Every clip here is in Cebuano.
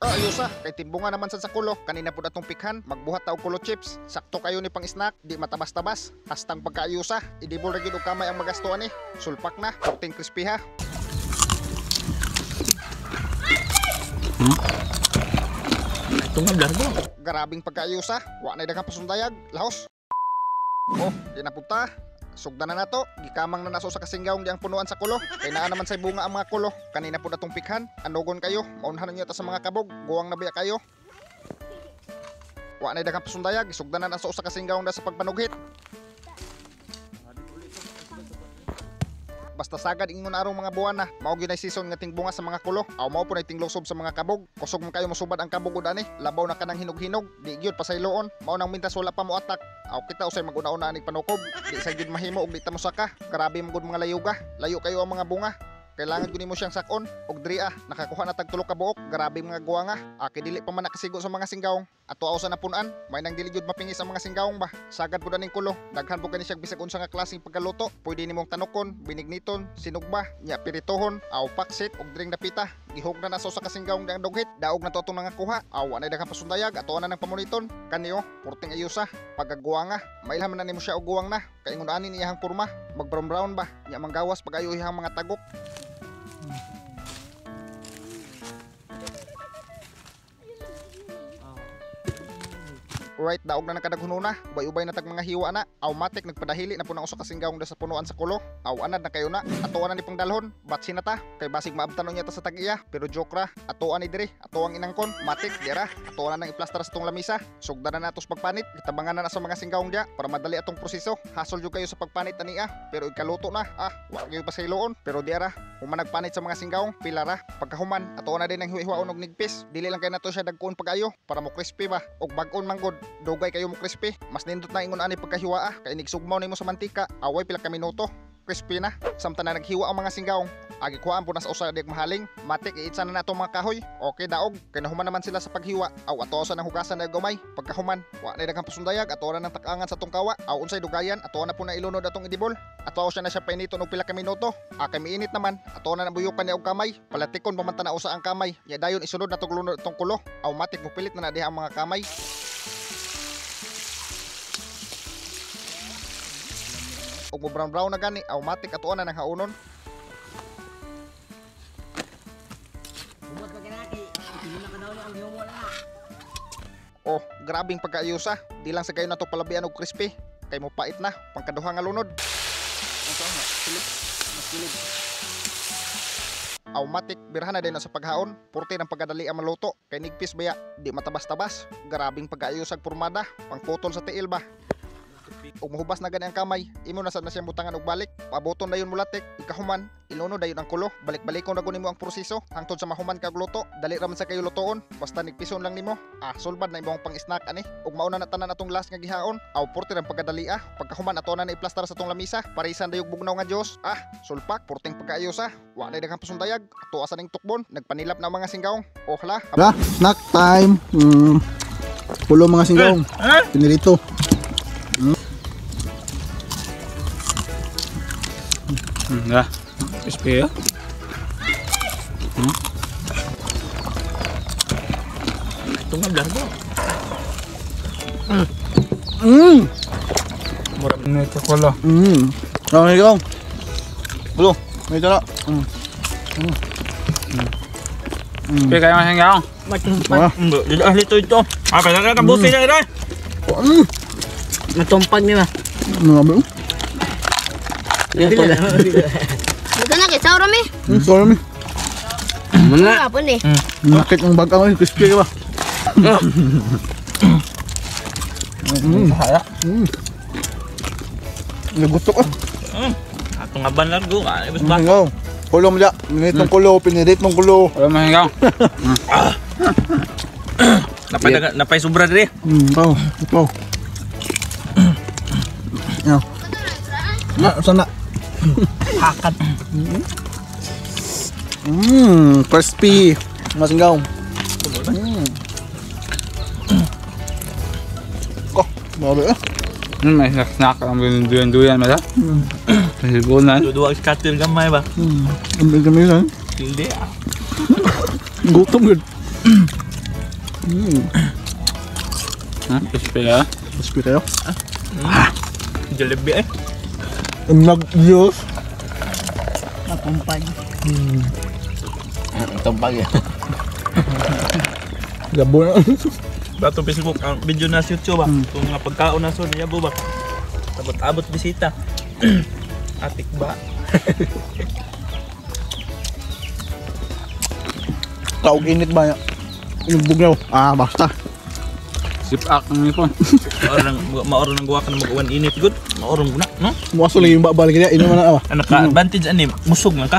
Ayusa, kay timbunga naman sad sa kulo. Kanina pud atong pikhan, magbuhat ta og kulo chips. Sakto kayo ni pang snack, di matabas-tabas. Hastang pagkaayusa, idibol ra gyud og kamay ang magasto ani. Sulpak na, porting crispy ha. Ito nga blargo. Grabing pagkaayusa, wa nay daghang pasundayag, lahos. Oh, di na punta. Sugdan na nato, gikamang na naso sa kasinggaong di ang punuan sa kulo. Kay naa naman say bunga ang mga kulo. Kanina pud atong pikhan, anugon kayo, maunhan ninyo ta sa mga kabog, guwang na biya kayo. Wa nay daghang pasundayag, sugdan na naso sa kasinggaong da sa pagpanughit. Basta sagad ingon arong mga buwan na, mao gyud ay season nga tingbunga sa mga kulo. Aw mao po nay tinglusob sa mga kabog. Kusog man kayo mosubad ang kabog ud ani, labaw na kanang hinog-hinog, di gyud pasayloon. Mao nang mintas wala pa mo atak. Aw kita usay maguna-una anig panukob. Di sa gyud mahimo og di ta mosaka. Grabe man gud mga layuga. Layo kayo ang mga bunga. Kailangan gyud nimo siyang sakon og diri nakakuha na tag tulo ka buok. Grabe mga guwanga. Aki dili pa man nakasigo sa mga singgawong. Ato aw sa napunan, may nang dili gyud mapingis ang mga singgawong ba. Sagad pud aning kulo. Daghan pud kani siyang bisag unsa nga klaseng pagkaluto. Pwede nimong tanukon, binigniton, sinugba, nya piritohon, aw paksit og dring dapita. Gihog na naso sa kasinggawong dang dughit. Daog na to atong nangakuha. Aw wa nay daghang pasundayag, ato na nang pamuniton. Kaniyo, purting ayusa. Pagkaguwanga, mailhan man na nimo siya og guwang na. Kaingon ani niyahang porma, mag brown brown ba. Nya manggawas pag-ayo iyang mga tagok. Right, daog na nakadaghununa, ubay-ubay na tag mga hiwa na. Automatic nagpadahili na po ng usa ka singgawong da sa punuan sa kulo. Aw anad na kayo na, atoan na ni pangdalhon, batsi na ta, kay basig maabtan niya ta sa tag-iya, pero joke ra, atoan ni diri, atoang inangkon, matik dira, atoan na nang iplastar sa tong lamisa. Sugdan na natos pagpanit, gitabangan na na sa mga singgawong dia para madali atong proseso. Hasol jud kayo sa pagpanit ania, pero ikaluto na. Wa gyud pasayloon, pero diara, human nagpanit sa mga singgawong, pila ra. Pagkahuman, atoan na din ang hiwa-hiwaon og nigpis. Dili lang kay nato siya dagkuon pag-ayo para mo crispy ba, og bag-on man gud. Dugay kayo mo crispy. Mas nindot na ingon ani pagkahiwa kay nigsugmaw nimo sa mantika. Away pila ka minuto, crispy na. Samtang na naghiwa ang mga singgawong, agi kuhaan po na sa usa di mahaling. Matik iitsa na nato mga kahoy. Okay daog, kay nahuman naman sila sa paghiwa. Aw ato sa nang hugasan na gamay. Pagkahuman, wa nay daghang pasundayag, ato na nang tak-angan sa tong kawa. Aw unsay dugayan, ato na po na ilunod atong idibol. Ato siya na siya painiton og pila ka minuto. Kay miinit naman, ato na nabuyukan niya og kamay. Palatikon pa man tan-aw sa ang kamay. Nya dayon isunod na tong lunod atong kulo. Aw matik mopilit na na diha ang mga kamay. Og mo brown brown na gani, automatic atuan na nang haunon. Oh, grabing pagkaayusa. Di lang sa kayo na to palabian og crispy. Kay mo pait na, pangkaduha nga lunod. Automatic birhan na din na sa paghaon. Purti ng pagkadali ang maluto. Kay nigpis baya, di matabas-tabas. Grabing pagkaayusag pormada, pangputol sa tiil ba. Ug mohubas na gani ang kamay, imo na sad na siyang butangan og balik. Paboton dayon mulatik, ikahuman, ilunod dayon ang kulo. Balik-balikon ra gud nimo ang proseso hangtod sa mahuman kag luto. Dali ra man sa kayo lutoon, basta nigpison lang nimo. Sulbad na imong pang-snack ani. Ug mao na na tanan atong last nga gihaon. Aw purti rang pagkadali Pagkahuman ato na iplastar sa atong lamisa. Parisan dayog bugnaw nga Dios. Sulpak purting pagkaayusa. Wa nay daghang pasundayag. Ato asa ning tukbon, nagpanilap na ang mga singgawong. Oh hala. La, snack time. Pulo mga singgawong. Pinirito. Nah, crispy ya. Ito nga blargo. Mura na ito kulo. Okay, go. Kulo, may ito na. Crispy kayo mga singgawong. Dito ito. Pwede na tabusin na ito. Matumpag niya ba? Ano ba? Bukan na kay Sauro mi. Sauro mi. Mana? Apa ni? Nakit ang bag ako, crispy ka ba? Nagutok ah. Atong aban largo, ibas ba? Kulo mo dya. Pinirit mong kulo, pinirit mong kulo. Kulo mo hinggaw. Napay sobra diri. Ikaw, ikaw. Yaw. Na, sana. Hakat. Crispy. Masinggaw. Ko, grabe eh. May snack ang duyan-duyan ba? Pasibunan. Duduwag scatter gamay ba? Ang bilis eh. Hindi ah. Gutom gud. Ha? Crispy ka? Crispy kayo. Jollibee eh. Nag-use. Mapumpad. Tumpag eh. Gabo na. Bato Facebook, ang video na sa YouTube ba? Kung nga pagkaon na so, niya ba? Abot-abot bisita. Atik ba? Taog init ba ya? Yung bugnaw. Ah, basta. Sip ak ng ipon. Maoro nang guwa ka na mag-uwan init good. Maoro mo na, no? Muaso lang yung babalik niya. Inuman na ah. Ano ka advantage ani musog man ka.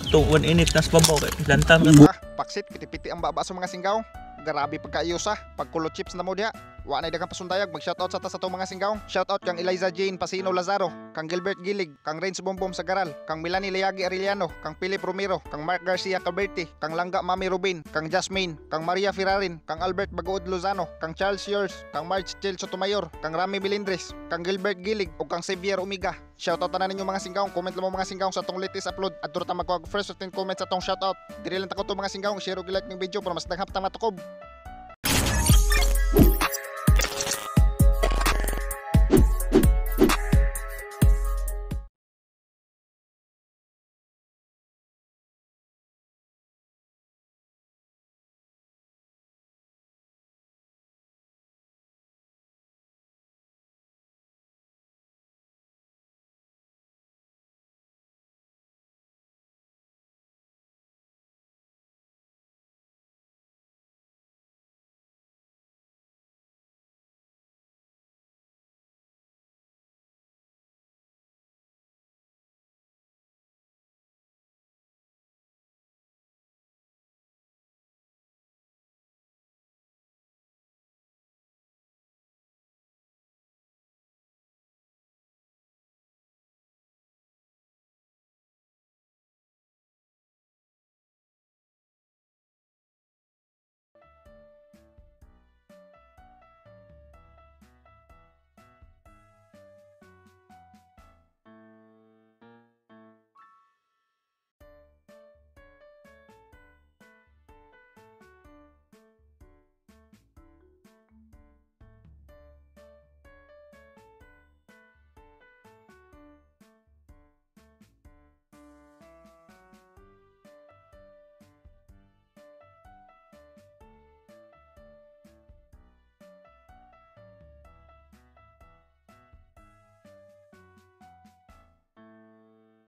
Itong uwan init tas babaw kay lantan ka. Ah, paksit piti-piti ang baba sa mga singgaw. Grabe pagkaayos ah. Pagkulo chips na mo diha. Wa na daghang pasundayag, mag-shoutout sa ta sa atong mga singgaw. Shoutout kang Eliza Jane Pasino Lazaro, kang Gilbert Gilig, kang Renz Bombom Sagaral, kang Milani Layagi Arellano, kang Philip Romero, kang Mark Garcia Caberti, kang Langga Mami Rubin, kang Jasmine, kang Maria Ferrarin, kang Albert Bagood Lozano, kang Charles Yours, kang March Chel Sotomayor, kang Rami Melindres, kang Gilbert Gilig ug kang Xavier Umiga. Shoutout na ninyo mga singgaw. Comment lang mo mga singgaw sa atong latest upload at ta magkuha og first 15 comments sa atong shoutout. Diri lang ta ko to mga singgaw. Share ug like ning video para mas daghang ta matukob.